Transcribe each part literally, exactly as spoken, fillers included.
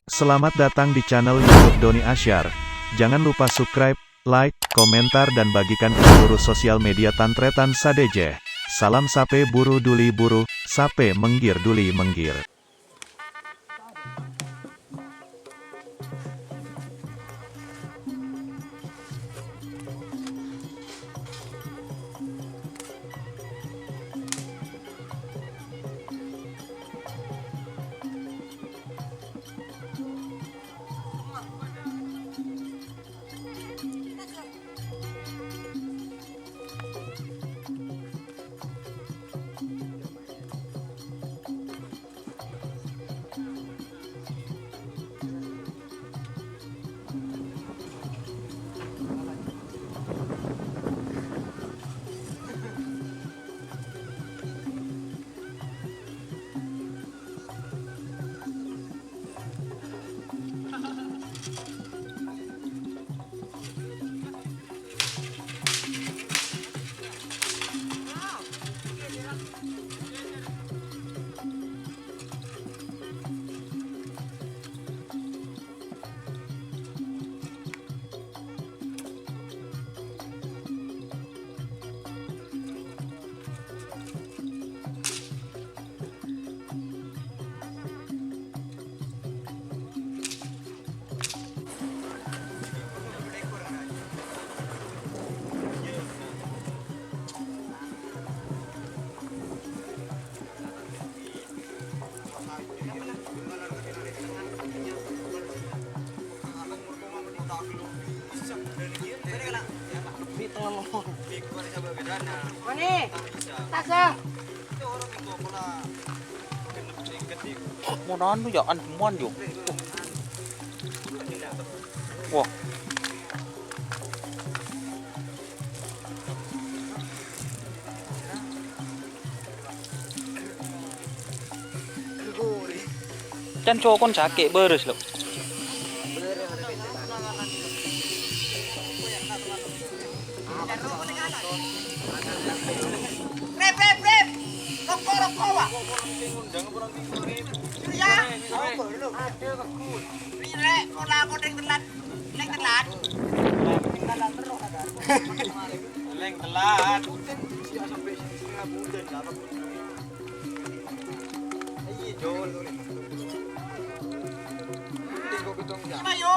Selamat datang di channel YouTube Doni Asyar. Jangan lupa subscribe, like, komentar, dan bagikan ke seluruh sosial media tan-tarètan sadhâjâ. Salam sapè buru dhuli buru, sapè mèngghir dhuli mèngghir. Mani, tas, ah. Mon anu ya, anduman yo. Wah. Can cokon sakè' bârâs, lo. Rep, rep, rep. Roko', roko', Pak. Surya. Rek, pola kodeng telat. Leng telat. Leng telat. Ayo.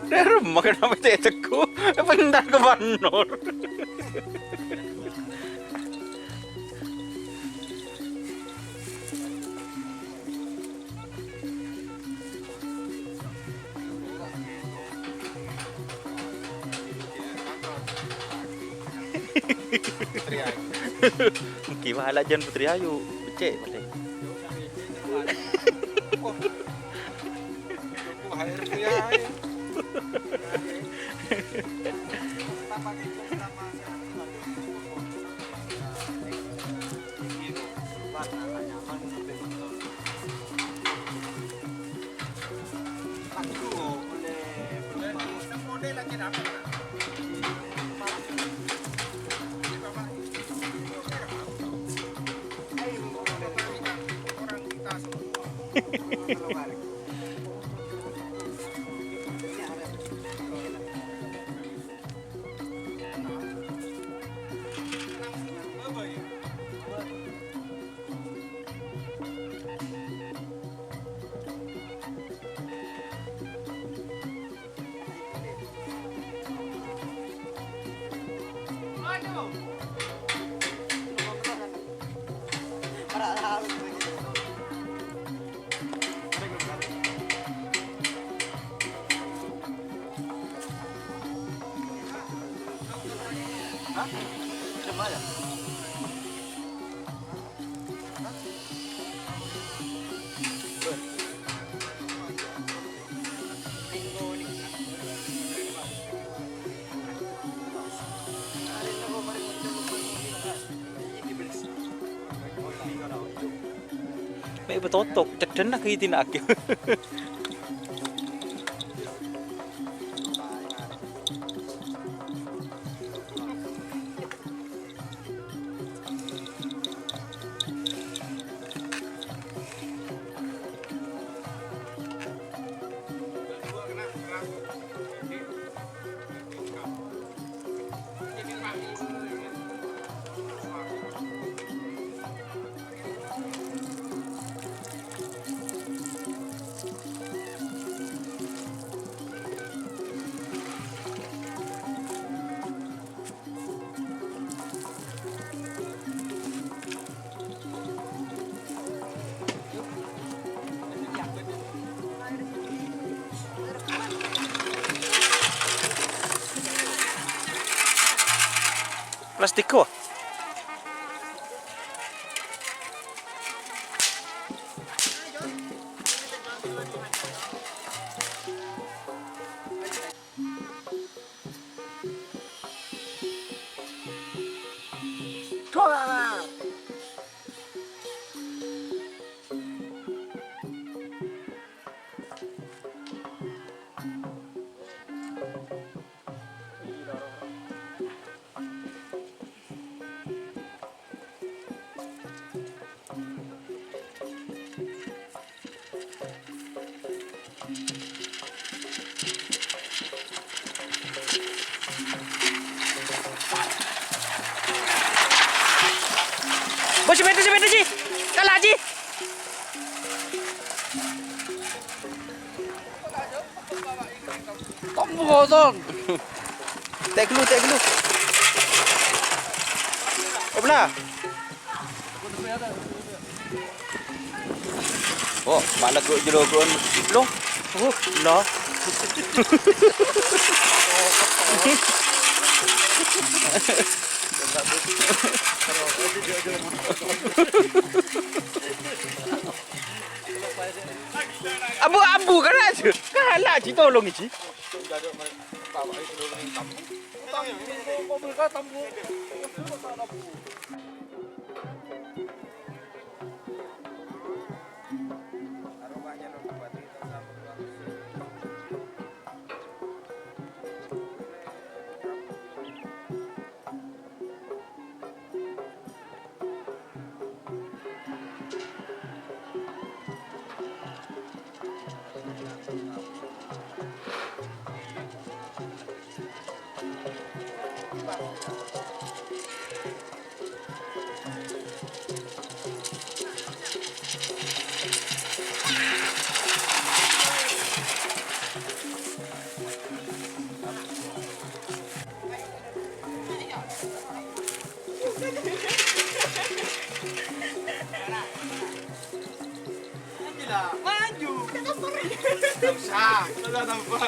Dâremma kenapa cecekku? Bentar ke Banor. Putri Ayu. Mungkin malah jangan Putri Ayu. Becek, pasti. Mè' èpatotok, ceddhânna ghi' dina'aghi. Plastik kok. Bos, sepeda, sepeda, Ji. Kalah, Ji. Tombu kosong. Tek dulu, tek dulu. Oblah. Oh, malah kok jero kon. Loh. Oh, no. Abu-abu kan aja. Kalah, Ji, tolong, Ji.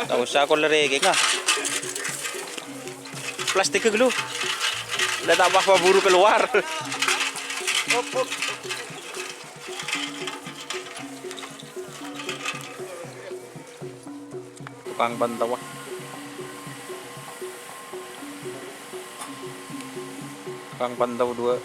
Ta' osa kolerè kèng, ah. Plastik ghâllu. La ta' apa-apa buru keluar. Tukang pantau, ah. Tukang pantau dua.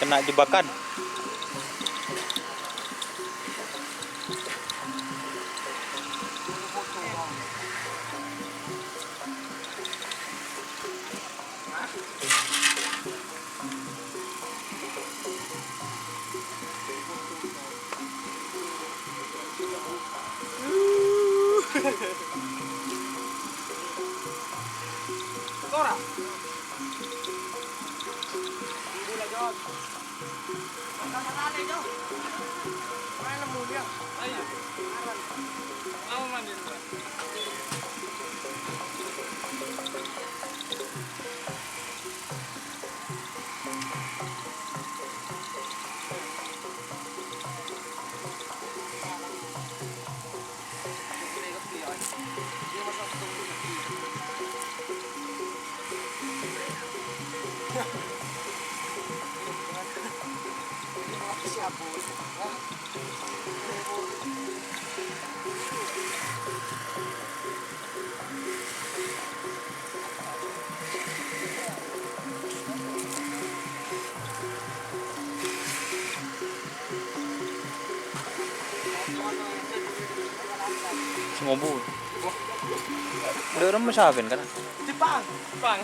Kena jebakan. Tora. Mangkana tale, Jo. Malem mulya. Ayo. Mau mandi dulu. Sing obu. Udah orang mesabin kan? Jepang. Jepang.